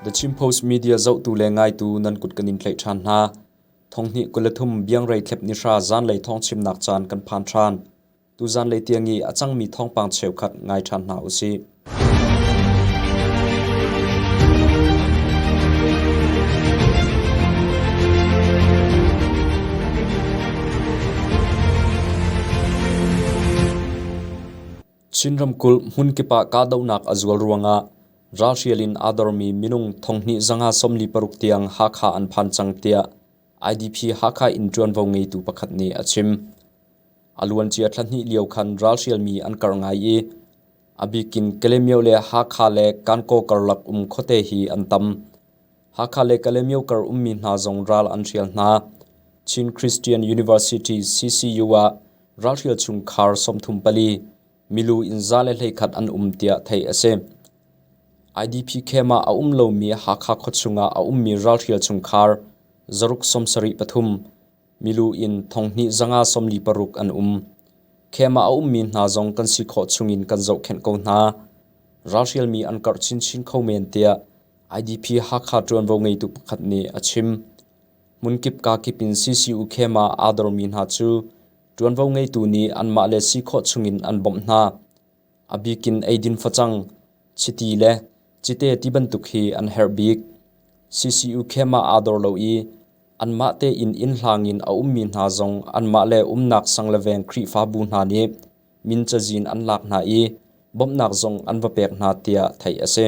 The Chin Post Media zohtu le ngaitu nan kut kan in tlaih ṭhan hna. Thonghnih 23 biangrei thlep ni hra zanlei thawngchimnak caan kan phan ṭhan. Tu zanlei tiang i a cangmi thawngpang cheukhat ngai ṭhan hna usih. Chin ramkulh hmunkip ah kahdohnak a zual ruangah ralhrial in aa dormi minung thonghnih 146 tiang Hakha an phan cang tiah IDP Hakha in ṭuanvo ngeitu pakhat nih a chim. A luancia thla hnih lio khan ralhrialmi an karh ngai i a bikin Kalaymyo le Hakha le Kankaw karlak um khuate hi an tam. Hakha le Kalaymyo kar ummi hna zong ral an hrial hna. Chin Christian University CCU ah ralhrial chungkhar 34, milu in 121 an um tiah theih a si. IDP camp ah a um lomi Hakha khuachung ah a ummi ralhrial chungkhar zaruk 73, milu in thonghnih 146 an um. Camp ah a ummi hna zong kan si khawh chungin kan zohkhenh ko hna. Ralhrialmi an karh chinchin kho men tiah IDP Hakha ṭuanvo ngeitu pakhat nih a chim. Hmunkip kakip in CCU camp ah aa dormi hna cu ṭuanvo ngeitu nih anmah le si khawh chungin an bawmh hna. A bikin eidin facang, chiti le cite ti bantuk hi an herh bik. CCU camp ah aa dor lo i anmah tein inn hlang in a ummi hna zong anmah le umnak sang le veng Khrihfabu hna nih min cazin an lak hna i bawmhnak zong an va pek hna tiah theih a si.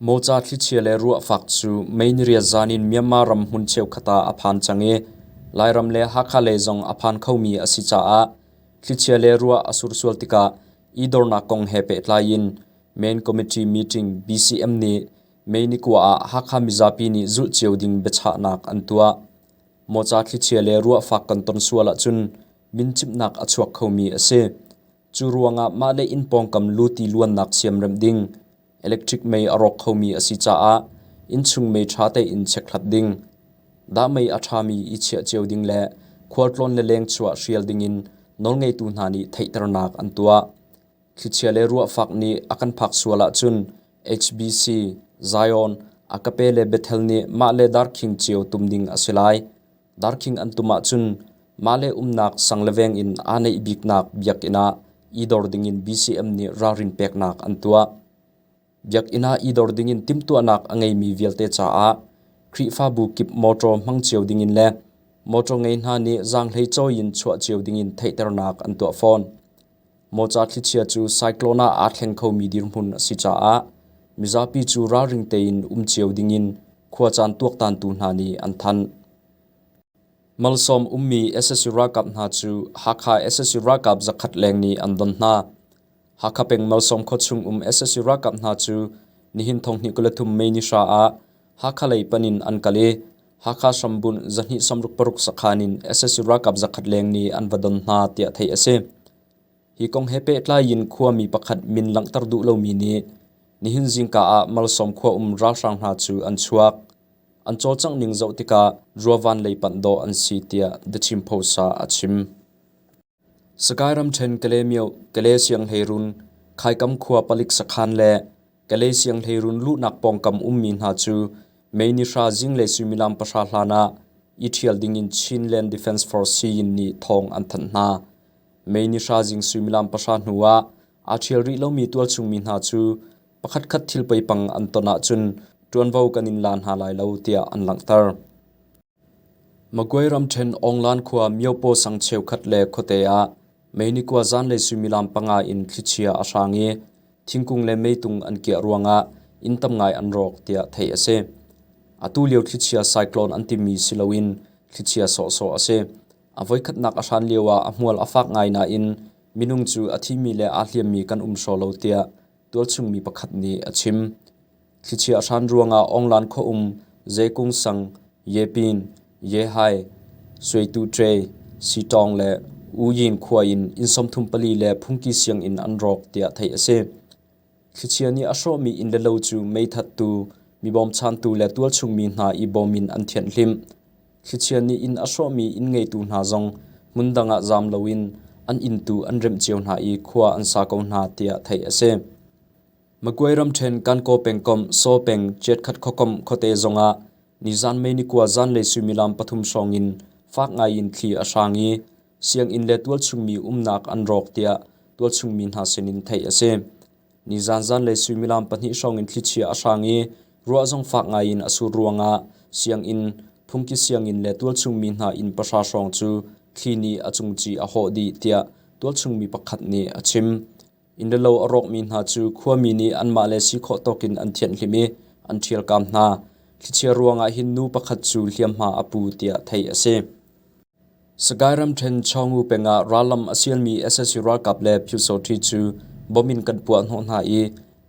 Mawca thlichia le ruahfak cu May niriat zan in Myanmar ram hmun cheukhat ah a phan cang i Lairam le Hakha lei zong a phan khomi a si caah thlichia le ruah a sursual tikah i dornak kong he pehtlai in Main Committee Meeting BCM nih May ni kua ah Hakha mizapi nih zulh cio ding biachahnak an tuah. Mawca thlichia le ruahfak kan ton sual ahcun mincimhnak a chuak khomi a si. Cu ruangah mah le inn pawngkam luti luannak siamremh ding, electric mei a rawk khomi a si caah innchung mei ṭha tein chekhlat ding, dahmei a ṭhami i chiah cio ding le khualtlawn le lengchuah hrial dingin nawlngeitu hna nih theihternak an tuah. Thlichia le ruahfak nih a kan phak sual ahcun HBC, Zion, Agape le Bethel nih mah le darkhing cio tum ding a si lai. Darkhing an tum ahcun mah le umnak sang le veng in aa neih biknak biakinn ah i dor dingin BCM nih ralrin peknak an tuah. Biakinn ah i dor dingin timhtuahnak a ngeimi vialte caah Khrihfabu kip mawṭaw hmang cio dingin le mawṭaw ngei hna nih zaanghlei cawi in chuah cio dingin theihternak an tuah fawn. Mawca thlichia cu cyclone ah aa thleng khomi dirhmun a si caah mizapi cu ralring tein um cio dingin khuacaan tuaktantu hna nih an thanh. Malsawm ummi sac ralkap hna cu Hakha sac ralkap zakhat leng nih an don hna. Hakha peng Malsawm khuachung um sac ralkap hna cu nihin thonghnih 23 May ni hra ah Hakha lei pan in an kal i Hakha hrambunh 266 sakhan in sac ralkap zakhat leng nih an va don hna tiah theih a si. Hi kong he pehtlai in khuami pakhat min langhter duh lomi nih nihin zingka ah Malsawm khua um ralhrang hna cu an chuak. An cawlcangh ning zoh tikah Ruavan lei panh dawh an si tiah The Chin Post ah a chim. Sagaing ramṭhen Kalaymyo Kalay Sianghleirun Khaikam khua palik sakhan le Kalay Sianghleirun luhnak pawngkam ummi hna cu May ni hra zinglei suimilam pahra hlan ah i ṭhial dingin Chinland Defence Force Siyin nih thawng an thanh hna. May ni hra zing suimilam pahra hnu ah aa ṭhial rih lomi tualchung mi hna cu pakhatkhat thil poipang an ton ahcun ṭuanvo kan in la hna lai lo tiah an langhter. Magway ramṭhen Aunglan khua Myopo sang cheukhat le khuate ah May ni kua zanlei suimilam panga in thlichia a hrang i thingkung le meitung an kiah ruangah inn tam ngai an rawk tiah theih a si. Atu lio thlichia cyclone an timi si loin thlichia sawhsawh a si. A voikhatnak a hran lioah a hmual a fak ngai nain minung cu a thimi le aa hliammi kan um hraw lo tiah tualchung mi pakhat nih a chim. Thlichia a hran ruangah Onglan khua um Zekung sang, Yepin, Yehai, Suaitu Ṭe, Sitawng le Uyin khua in inn 34 le phungki sianginn an rawk tiah theih a si. Thlichia nih a hrawhmi inn le lo cu meithattu, mi bawmchantu le tualchung mi hna i bawm in an thianhhlimh. Thlichia nih inn a hrawhmi inn ngeitu hna zong hmundang ah zaam loin an inn tu an remh cio hna i khua an sa ko hna tiah theih a si. Magway ramṭhen Kankaw pengkomh Saw peng Chiatkhat khuakomh khuate zongah nizan May ni kua zanlei suimilam pathum hrawng in fak ngaiin thli a hrang i sianginn le tualchungmi umnak an rawk tiah tualchungmi hna sinin theih a si. Nizan zanlei suimilam pahnih hrawng in thlichia a hrang i ruah zong fak ngaiin a sur ruangah sianginn, phungki sianginn le tualchungmi hna inn pahra hrawng cu thli nih a cungci a hawh dih tiah tualchungmi pakhat nih a chim. Inn le lo a rawkmi hna cu khuami nih anmah le si khawh tawk in an thianhhlimh i an ṭhialkam hna. Thlichia ruangah hin nu pakhat cu hliamhma a pu tiah theih a si. Sagaing ramṭhen Chawngu peng ah rallam a sialmi sac ralkap le Pyusawṭhi cu bomb in kan puah hnawh hna i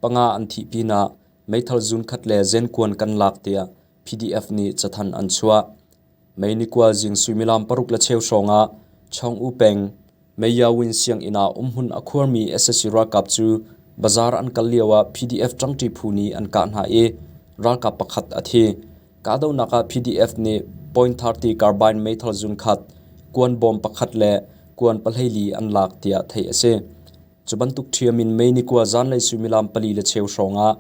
panga an thih pinah meithal zunkhat le zenkuan kan lak tiah PDF nih cathanh an chuah. May ni kua zing suimilam paruk le cheu hrawng ah Chawngu peng Meyawin sianginn ah umhmun a khuarmi sac ralkap cu bazaar an kal lio ah PDF ṭangṭi phu nih an kah hna i ralkap pakhat a thi. Kahdohnak ah PDF nih point 30 carbine meithal zunkhat, kuan bawm pakhat le kuan pahleili an lak tiah theih a si. Cu bantuk ṭhiam in May ni kua zanlei suimilam pali le cheu hrawng ah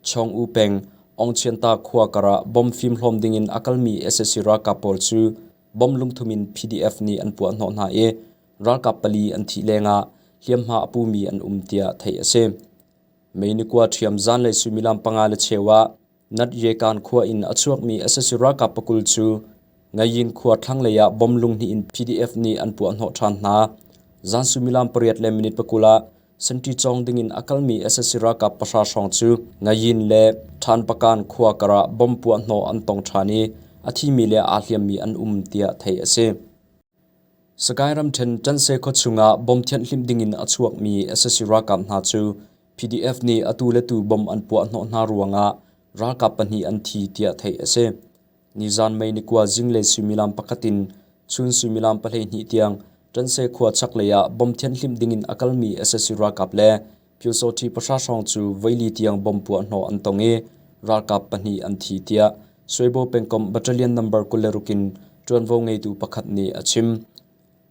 Chong-U peng Ongchianta khua kar ah bomb fimhlawm dingin a kalmi sac ralkap pawl cu bomb lungthum in PDF nih an puah hnawh hna i ralkap pali an thih lengah hliamhma a pumi an um tiah theih a si. May ni kua ṭhiam zanlei suimilam panga le cheu ah Nat Yekan khua in a chuakmi sac ralkap pakul cu Ngayin khua thlanglei ah bomb lunghnih in PDF nih an puah hnawh ṭhan hna. Zan suimilam pariat le minute pakul ah Sentry cawng dingin a kalmi sac ralkap pahra hrawng cu Ngayin le Ṭhanpakan khua karah bomb puah hnawh an tong ṭhan i a thimi le aa hliammi an um tiah theih a si. Sagaing ramṭhen Ṭanse khuachung ah bomb thianhhlimh dingin a chuakmi sac ralkap hna cu PDF nih atu le tu bomb an puah hnawh hna ruangah ralkap pahnih an thi tiah theih a si. Nizan May ni kua zinglei suimilam pakhat in chun suimilam pahleihnih tiang Ṭanse khua chaklei ah bomb thianhhlimh dingin a kalmi sac ralkap le Pyusawṭhi pahra hrawng cu voili tiang bomb puah hnawh an tong i ralkap pahnih an thi tiah Suaibo pengkomh battalion number 26 in ṭuanvo ngeitu pakhat nih a chim.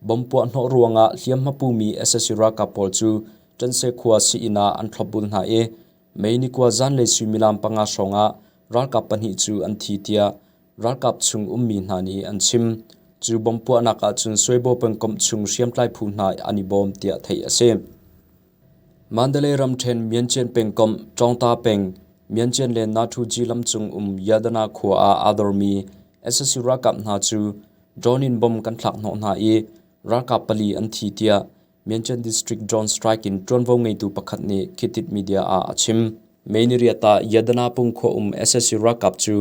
Bomb puah hnawh ruangah hliamhma pumi sac ralkap pawl cu Ṭanse khua sii-inn ah an thlopbul hna i May ni kua zanlei suimilam panga hrawngah ralkap pahnih cu an thi tiah ralkap chung ummi hna nih an chim. Cu bomb puahnak ah cun Suaibo pengkomh chung hriamtlai phu hna an i bawm tiah theih a si. Mandalay ramṭhen Myanchian pengkomh Ṭawngta peng Myanchian le Nathuji lam cung um Yadana khua ah aa dormi sac ralkap hna cu drone in bomb kan thlak hnawh hna i ralkap pali an thi tiah Myanchian District Drone Strike in ṭuanvo ngeitu pakhat nih Khitit Media ah a chim. May ni riat ah Yadana pung khua um sac ralkap cu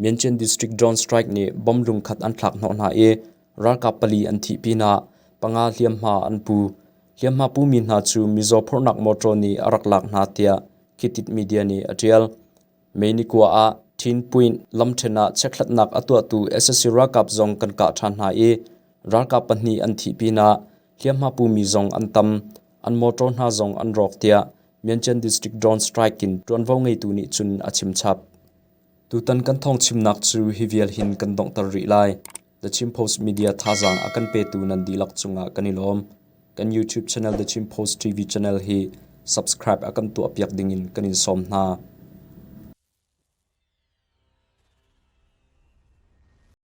Myanchian District Drone Strike nih bomb lungkhat an thlak hnawh hna i ralkap pali an thih pinah panga hliamhma an pu. Hliamhma pumi hna cu mizaw phorhnak mawṭaw nih a rak lak hna tiah Khitit Media nih a ṭial. May ni kua ah Thin Point lamṭhen ah chekhlatnak a tuahtu sac ralkap zong kan kah ṭhan hna i ralkap pahnih an thih pinah hliamhma pumi zong an tam, an mawṭaw hna zong an rawk tiah Myanchian District Drone Strike in ṭuanvo ngeitu nih cun a chimchap. Tutan kan thawngchimnak cu hi vial hin kan donghter rih lai. The Chin Post Media thazaang a kan petu nan dihlak cungah kan i lawm. Kan YouTube channel The Chin Post TV channel hi subscribe a kan tuahpiak dingin kan in sawm hna.